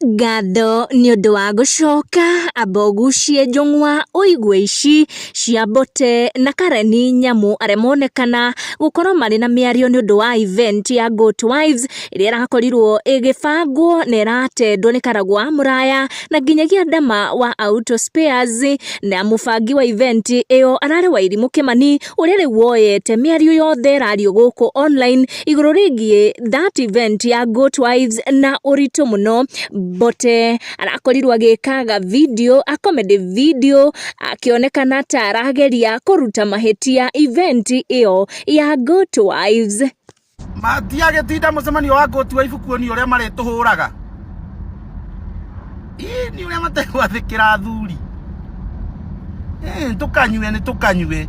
Ngatho nĩ ũndũ wa gũcoka, amba ũgucie njũng'wa ũigue ici cia Mbote na Karen Nyamu arĩa monekana gũkorwo marĩ na mĩario nĩ ũndũ wa event ya Goat Wives ĩrĩa ĩrakorirwo ĩgĩbangwo na ĩratendwo nĩ Karagũ wa Mũraya na nginyagia Ndama wa Auto Spares, na mũbangi wa event ĩyo ararĩ Wairimũ Kĩmani ũrĩa rĩu woyete mĩario yothe ĩrario gũkũ online igũrũ rĩgiĩ that event ya Goat Wives na ũritũ mũno. Mbote arakorirwo agĩkaga video, a comedy video, akĩonekana ta arageria kũruta mahĩtia event ĩyo ya Goat Wives. Matiagĩtinda mũcemanio wa Goat Wife kuonio ũrĩa marĩtũhũraga. Ĩ nĩ ũrĩa mategwathĩkĩra athuri. Ĩ tũkanyue nĩ tũkanyue.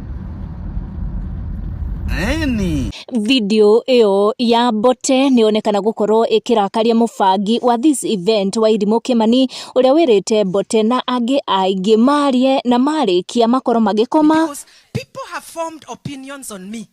Ĩni. Video ĩyo ya Mbote nĩ yonekana gũkorwo ĩkĩrakaria mũbangi wa this event Wairimũ Kĩmani ũrĩa wĩrĩte Mbote na angĩ aingĩ marie na marĩkia makorwo magĩkoma. Because people have formed opinions on me.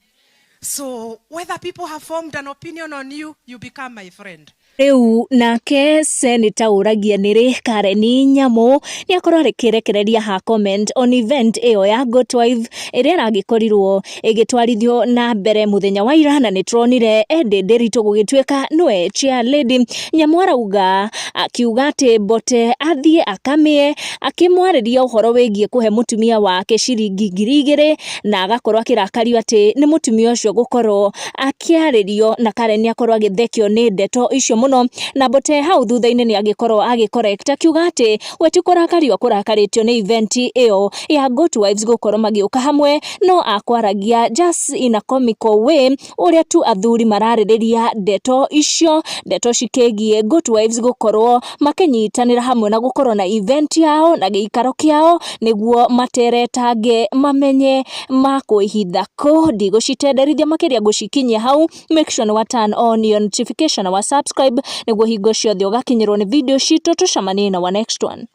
So whether people have formed an opinion on you, you become my friend. Rĩu nake Seneta ũragia nĩrĩ Karen Nyamu nĩ akorwo akĩrekereria ha comment on event ĩyo ya Goat Wife ĩrĩa ĩragĩkorirwo ĩgĩtwarithio na mbere mũthenya wa ira, na nĩ turonire Eddie Nderitu gũgĩtuĩka nĩwe chair lady. Nyamu arauga akiuga atĩ Mbote athiĩ akamĩe, akĩmwarĩria ũhoro wĩgiĩ kũhe mũtumia wake ciringi 2000, na agakorwo akĩrakario atĩ nĩ mũtumia ũcio gũkorwo akĩarĩrio, na Karen akorwo agĩthekio nĩ ndeto icio mũno. Na Mbote hau thutha-inĩ nĩ agĩkorwo agĩcorrect akiuga atĩ we ti kũrakario akũrakarĩtio nĩ event ĩyo ya Goat Wives gũkorwo magĩũka hamwe, no akwaragia just in a comical way ũrĩa tu athuri mararĩrĩria ndeto icio, ndeto cikĩgiĩ Goat Wives gũkorwo makĩnyitanĩra hamwe na gũkorwo na event yao na gĩikaro kĩao nĩguo materetange mamenye makwĩhitha kũ. Ndigũcitenderithia makĩria, ngũcikinyia hau. Make sure nĩ wa turn on your notification na wa subscribe nĩguo hingo ciothe ũgakinyĩrwo nĩ video citũ. Tũcemanie na wa next one.